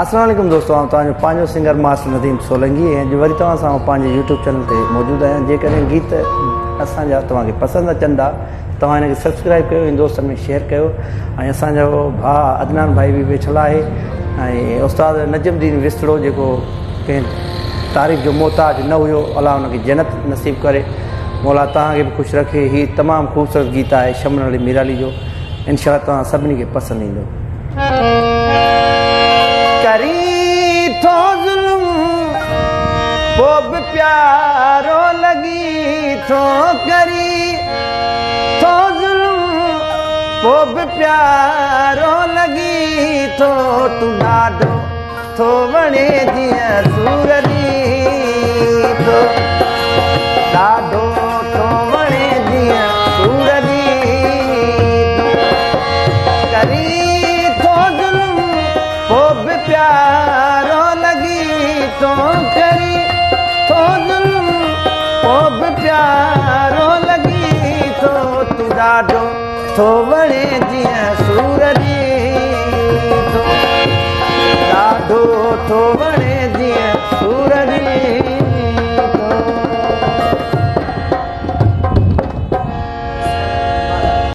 السلام عليڪم دوستو، آئون توهان جو پنهنجو سنگر ماسٽر نديم سولنگي ۽ اڄ وري توهان سان آئون پنهنجي يوٽيوب چينل تي موجود آهيان. جيڪڏهن گيت اسان جا توهان کي پسند اچن ٿا توهان هن کي سبسڪرائب ڪيو ۽ دوستن ۾ شيئر ڪيو. ۽ اسان جو ڀاء عدنان ڀائي به ويٺل آهي ۽ استاد نجم الدين وسطڙو جيڪو ڪنهن تعريف جو محتاج نه هيو، الله ان کي جنت نصيب ڪري، مولا توهان کي به خوش رکي. هي تمام خوبصورت گيت آهي شمن علي ميرالي جو، انشاء الله توهان سڀني کي پسند ايندو. ڪرين ٿو ظلم پو به پيارو لڳي ٿو، ڪرين ٿو ظلم پو به پيارو لڳي ٿو، تون ڏاڍو ٿو وڻي جيئن سور ڏين ٿو، ڏاڍو ٿو وڻي جيئن سور ڏين ٿو، ڪرين ٿو ظلم پو به پيارو لڳي ٿو، ڪرين ٿو ظلم پو به پيارو لڳي ٿو، تون ڏاڍو ٿو وڻي جيئن سور ڏين ٿو، ڏاڍو ٿو وڻي.